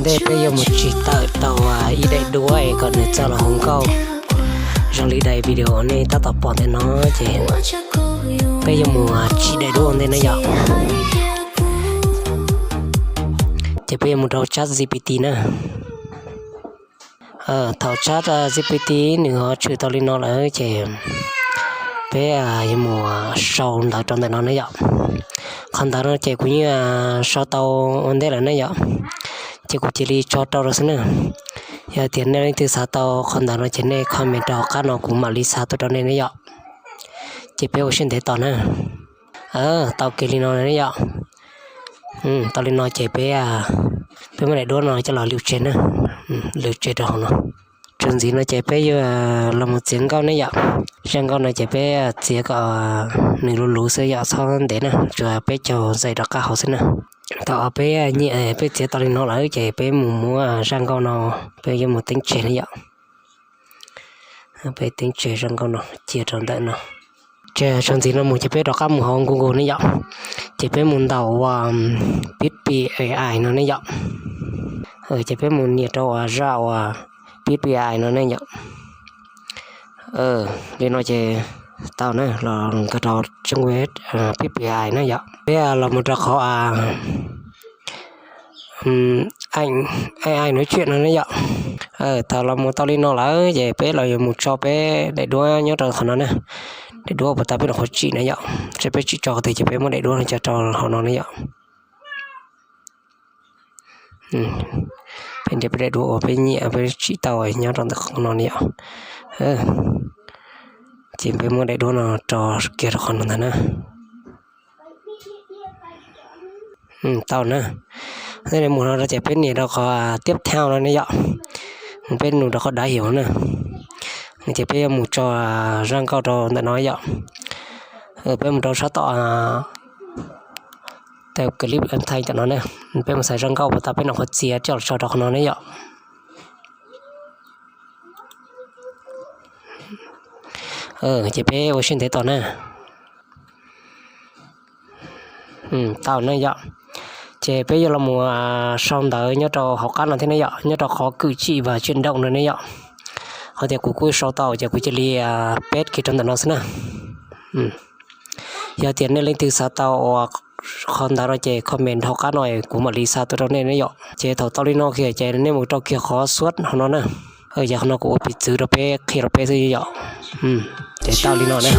Ntej peb yuav mus tsim tawm tau ib daim duab es kom nws txawj los hu nkauj zoo li daim video nej tab tom pom ntawm no ces peb yuav mus tsim daim duab ua ntej na yom. Ces peb yuav mus rau Chat G P T na. Thaum Chat G P T nws ho tshwm tau li no lawm ces peb yuav mus sau ntawv rau ntawm no na yom. Qhov ntawv no ces kuv yeej sau tau ua ntej lawm na yom, ces kuv cia li tso rau rau xwb na. Yog tias nej leej twg xav tau qhov ntawv no ces nej comment rau hauv qab no kuv mam li xa tuaj rau nej na yom. Ces peb ua siab ntev tos na. Tau kiag li no na yom. Tau li no ces peb, peb muab daim duab no coj los lwm tseg na, lwm tseg rau hauv no. Txuas ntxiv no ces peb yuav los mus txiav nkauj ne yom. Zaj nkauj no ces peb txiav kom nws luv luv xwb yom, txhob ntev na, tsuas peb caug zais rov qab hauv xwb na. Thaum peb nyiam peb txiav tau li no lawm ces peb mus muab zaj nkauj no, peb yuav mus teeb tseg ne yom. Peb teeb tseg zaj nkauj no cia rau ntawm no. Ces txuas ntxiv no mus ces peb rov qab mus hauv Google ne yom. Ces peb mus ntaus uas Pip Pi A I no ne yom. Ces peb mus nias rau uas zaj uas Pip Pi A I no ne yom. Li no ces tau na, los nkag rau trang web Pip Pi A I na yom. Peb los mus rau qhov A I nói chuyện no ne yom. Thaum los mus tau li no lawm ces peb los yuav mus tso peb daim duab nyob rau qhov no na. Daim duab puas tau peb rau qhov tsim na yom, seb peb tsim tso qhov twg ces peb muab daim duab no coj rau hauv no ne yom. Peb ntiav peb daim duab uas peb nyiam peb tsim tau nyob rau ntawm qhov no ne yom. Ces peb muab daim duab no tso kiag rau qhov no ntag na. Tau na. Mus no ces peb nias rau qhov tiếp theo no ne yom. Peb nus rau qhov đá hiểm na. Ces peb yuav mus tso zaj nkauj rau ntawm no yom. Peb mus rau sab tom clip âm thanh ntawm no na. Peb mus xaiv zaj nkauj puas tau peb noj qhov txiav coj los tso rau qhov no ne yom. Ces peb ua siab ntev tos na. Tau na yom. Ces peb yuav los mus sau ntawv nyob rau hauv qab no thiab ne yom, nyob rau qhov cử chỉ và chuyển động no ne yom. Hos tias kuv kuj sau tau ces kuv cia li peb kiag rau ntawm no xwb na. Yog tias nej leej twg xav tau uas qhov ntawv no ces comment hauv qab no kuv mam li xa tuaj rau nej ne yom. Ces thaum tau li no kiag ces nej mus rau kiag qhov suab hauv no na. Yog qhov no kuv ua piv txwv rau peb qhia rau peb xwb yom. Ces tau li no na.